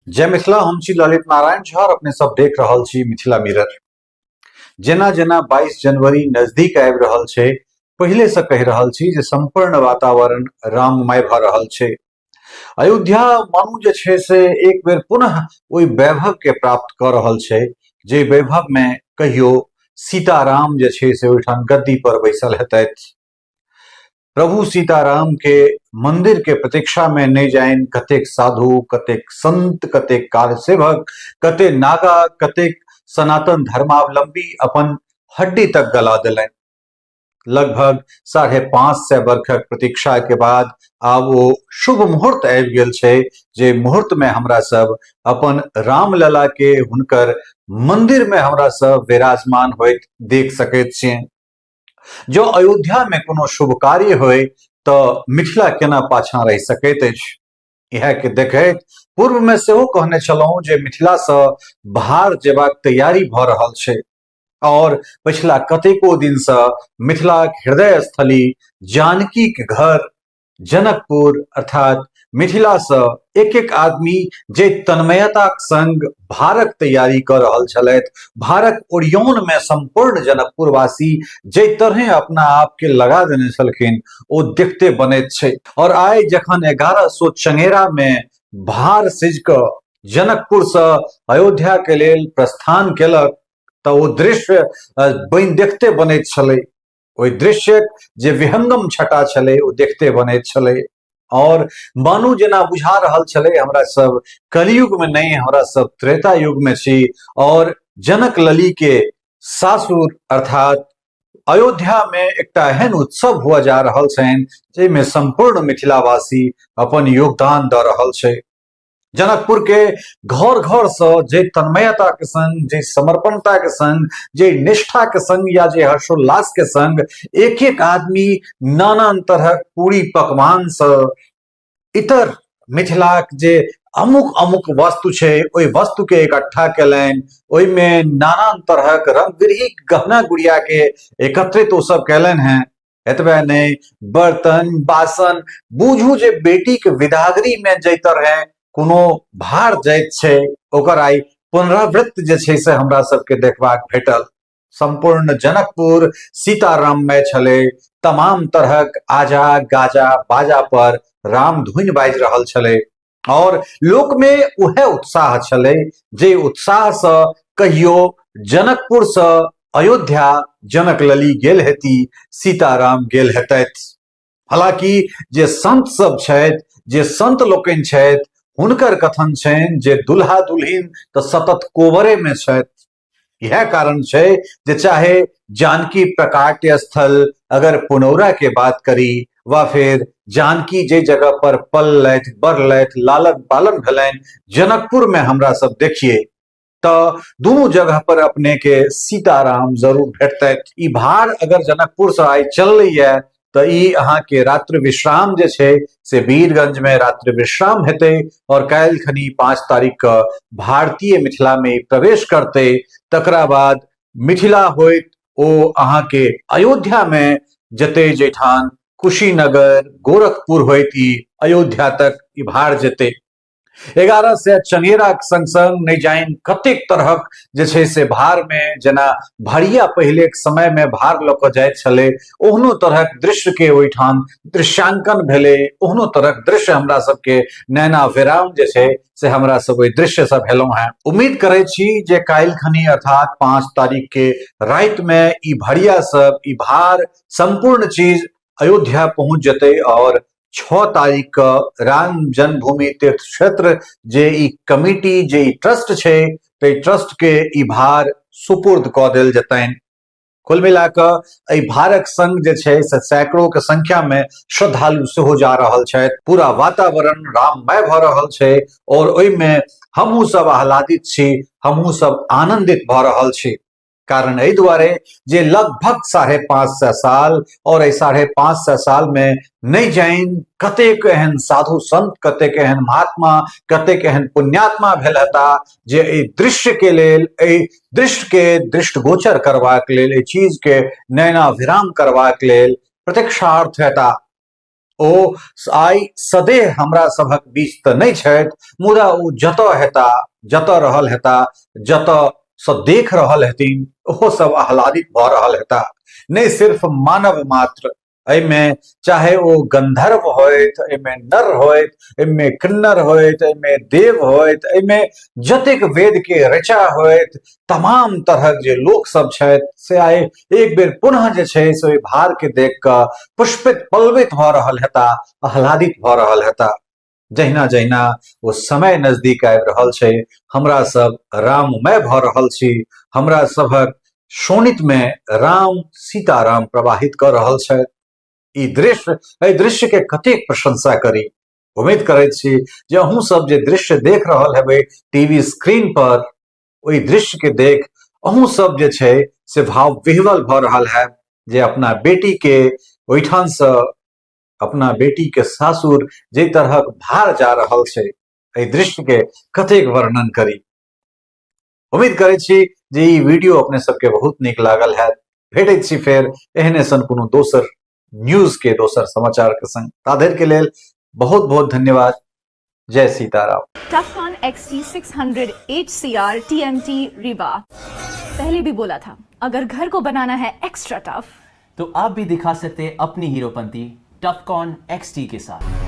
जय मिथिला। हम छी ललित नारायण झा और अपने सब देख रहल छी मिथिला मिरर। जेना जेना 22 जनवरी नजदीक आबि रहल छै, पहिले से कहि रहल छी जे संपूर्ण वातावरण राममय भऽ रहल छै। अयोध्या मानू जे छै से एक बेर पुनः ओहि वैभव के प्राप्त कऽ रहल छै, जे वैभव में कहियो सीताराम जे छै से ओहिठाम गद्दी पर बैसल हेतथि। प्रभु सीताराम के मंदिर के प्रतीक्षा में नहीं जाइन कतेक साधु, कतेक संत, कतेक कार सेवक, कतेक नागा, कतेक सनातन धर्मावलंबी अपन हड्डी तक गला दिलनि। लगभग 550 वर्षक प्रतीक्षा के बाद आब ओ शुभ मुहूर्त आबि गेल छै, जे मुहूर्त में हमरा सब अपन रामलला के हुनकर मंदिर में हमरा सब विराजमान होइत देख सकैत छियनि। जो अयोध्या में कोनो शुभ कार्य होय तो मिथिला केना पाछा रहि सकैत अछि। इएह के देखैत पूर्व में सेहो कहने छलहुं जे मिथिला से बाहर जेबाक तैयारी भऽ रहल छै और पिछला कतेको दिन से मिथिलाक हृदय स्थली जानकी के घर जनकपुर अर्थात मिथिला से एक एक आदमी जे तन्मयताक संग भारक तैयारी कर रहल छलथि, भारक ओरियौन में संपूर्ण जनकपुरवासी जे तरहे अपना आप के लगा देने छलखिन ओ देखते बनैत छै। और आइ जखन 1100 चंगेरा में भार सिज क जनकपुर से अयोध्या के लेल प्रस्थान केलक त ओ दृश्य बनि देखते बनैत छलै। ओहि दृश्यक जे विहंगम छटा छलै ओ देखते बनैत छलै और मानू जेना बुझा रहल छलै हमरा सब कलयुग में नहीं, हमरा सब त्रेता युग में छी और जनक लली के सासुर अर्थात अयोध्या में एकटा एहन उत्सव हुआ जा रहल छनि जाहिमे संपूर्ण मिथिलावासी अपन योगदान दऽ रहल छै। जनकपुर के घर घर से जे तन्मयता के संग, जे समर्पणता के संग, जे निष्ठा के संग या जे हर्षोल्लास के संग एक एक आदमी नानान तरहक पूरी पकवान से इतर मिथिलाक जे अमुक अमुक वस्तु छै ओहि वस्तु के इकट्ठा केलनि, ओहिमे नानान तरहक रंग बिरही गहना गुड़िया के एकत्रित ओ सब केलनि हैं। एतबे नहीं, बर्तन बासन बुझू जे बेटी के विदागरी में जै तरहे कोनो भार जाइत छै ओकर आइ पुनरावृत्त जे छै से हमरा सबके देखबाक भेटल। संपूर्ण जनकपुर सीताराममय छलै, तमाम तरहक आजा गाजा बाजा पर रामधुन बाजि रहल छलै और लोक में उहे उत्साह छलै जे उत्साह से कहियो जनकपुर से अयोध्या जनक लली गेल हेती, सीताराम गेल हेतथि। हालांकि जे संत सब छथि, जे संत लोकनि छथि, हुनकर कथन छनि जे दुल्हा दुल्हिन तऽ सतत कोबरे में छथि। इएह कारण छै जे चाहे जानकी प्रकाट्य स्थल अगर पुनौरा के बात करी वा फिर जानकी जे जगह पर पललथि बढ़लथि लालन पालन भेलनि जनकपुर में हमरा सब देखिए तऽ दुनू जगह पर अपने के सीताराम जरूर भेटतथि। ई भार अगर जनकपुर से आइ चललैया तऽ ई अहाँ के रात्रि विश्राम जे छै से वीरगंज में रात्रि विश्राम हेतै और काल्हि खनी 5 तारीख के भारतीय मिथिला में प्रवेश करतै। तकरा बाद मिथिला होइत ओ अहाँ के अयोध्या में जतै, जैठान कुशीनगर गोरखपुर होइत ई अयोध्या तक ई भार जेतै। 1100 चंगेरा के संग संग नहि जानि कतेक तरहक जे छै से भार में, जेना भरिया पहिले के समय में भार लऽ कऽ जाइत छलै ओहनो तरहक दृश्य के ओहिठाम दृश्यांकन भेलै, ओहनो तरहक दृश्य हमरा सबके नयनाभिराम जे छै से हमरा सब ओहि दृश्य से भेलहुँ हेँ। उम्मीद करै छी जे काल्हि खनी अर्थात 5 तारीख के राति में ई भरिया सब, ई भार संपूर्ण चीज अयोध्या पहुंच जेतै और 6 तारीख के राम जन्मभूमि तीर्थ क्षेत्र जे ई कमिटी, जे ई ट्रस्ट छै, तै ट्रस्ट के ई भार सुपुर्द कऽ देल जेतनि। कुल मिला कऽ एहि भारक संग जे छै से सैकड़ों के संख्या में श्रद्धालु सेहो जा रहल छथि। पूरा वातावरण राममय भऽ रहल छै और ओहिमे हमहूँ सब आह्लादित छी, हमहूँ सब आनंदित भऽ रहल छी। कारण एहि दुआरे जे लगभग 550 साल और एहि 550 साल में नहि जानि कतेक एहन साधु संत, कतेक एहन महात्मा, कतेक एहन पुण्यात्मा भेल हेता जे एहि दृश्य के लेल, एहि दृश्य के दृष्टिगोचर करबाक लेल, एहि चीज के नयनाभिराम करबाक लेल प्रतीक्षार्थ हेता। ओ आइ सदैह हमरा सभक बीच तऽ नहि छथि, मुदा ओ जतऽ हेता, जतऽ रहल हेता, जतऽ सँ देख रहल हेथिन, ओहो सब आह्लादित भऽ रहल हेता। नहि सिर्फ मानव मात्र, एहिमे चाहे ओ गंधर्व होइत, एहिमे नर होइत, एहिमे किन्नर होइत, एहिमे देव होइत, एहिमे जतेक वेद के ऋचा होइत, तमाम तरहक जे लोक सब छथि से आइ एक बेर पुनः जे छै से ओहि भार के देख कऽ पुष्पित पल्लवित भऽ रहल हेता, आह्लादित भऽ रहल हेता। जहिना जहिना ओ समय नजदीक आबि रहल छै, हमरा सब राममय भऽ रहल छी। हमरा सभक शोणित में राम सीताराम प्रवाहित कऽ रहल छथि। ई दृश्य, एहि दृश्य के कतेक प्रशंसा करी। उम्मीद करैत छी जे अहूँ सब जे दृश्य देख रहल हेबै टीवी स्क्रीन पर, ओहि दृश्य के देख अहूँ सब जे छै से भाव विह्वल भऽ रहल है जे अपना बेटी के ओहिठाम से अपना बेटी के सासुर जाहि तरहक भार जा रहल छै, एहि दृश्य के कतेक वर्णन करी। उम्मीद करै छी जे ई वीडियो अपने सबके बहुत नीक लागल हैत। भेटैत छी फेर एहने सन कोनो दोसर न्यूज के दोसर समाचार के संग। ताधरि के लेल बहुत बहुत धन्यवाद। जय Sitaram. Tufcon XT600 HCR TMT Rewa। पहले भी बोला था, अगर घर को बनाना है एक्स्ट्रा टफ तो आप भी दिखा सकते हैं अपनी हीरोपंती टफकॉन XT के साथ।